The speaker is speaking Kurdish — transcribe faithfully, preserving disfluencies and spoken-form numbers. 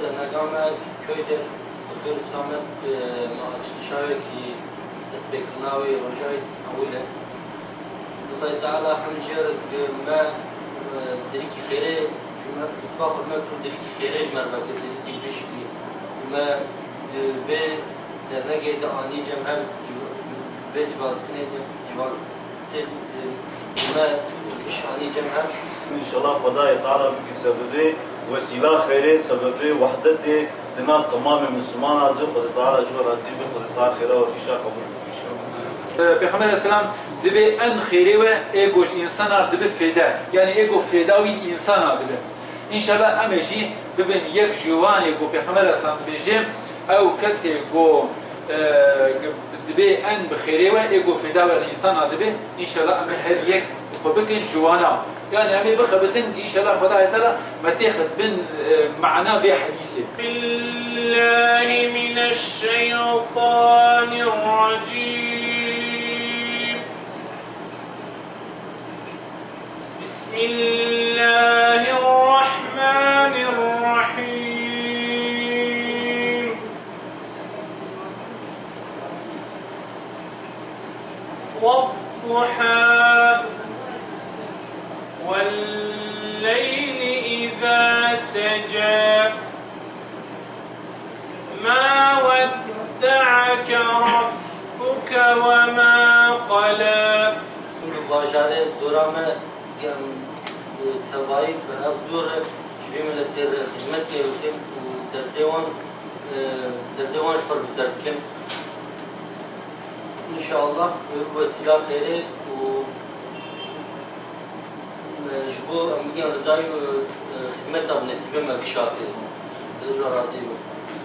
Dernega me köyde bi xêr û selamet, e, me açilişa wê kî destpêkirina wê rojayê ewil e. Bi Xwedê Teala hemî jê re me, e, dirîkî xêrê ji me, bi xwe me tu dirîkî xêrê ji me re vekir, dirîkî gişkî. Me di vê dernegê de anî cem hev, ci-, vê civatinê de civat Tê, e, me şanî cem hev. Înşallah Xwedayê Teala bikî sebebê wesîla xêrê, sebebê wehdetê di nav temamê Mislimana de. Xwedê Teala ji we razî be, Xwedê Teala xêra we hîşa qebûl bike înşallah. Pêxember aleyhisselam dibê en xêrê we ê ku ji însana dibe fêde. Yanî ê ku fêda wî însana dibe. Înşallah em ê jî bibin yek ji wanê ku Pêxember aleyhisselam dibêje, ew kesê ku, e, dibê en bi xêrê we, ê ku fêda we li însana dibe, înşallah em ê her yek xwe bikin ji wana. Yani em ê bixebitin, înşallah Xwedayê Teala me têxit bin, e, mana vê hedîsê. بالله من الشيطان الرجيم. بسم الله الرحمن الرحيم. والضحى. والليل إذا سجى. ما ودعك ربك وما قلى. Bajarê dora me em, e, tevayî bi hev dû re ji vê miletê re xizmetê bikim û derdê wan, e, derdê wan ji xwe re bi derd dikim. Înşallah bi wesîla xêrê û, e, ji bo em bigihên rizayî û, e, xizmeta bi nesîbê me vî şafê. Xwedê ji we razî be.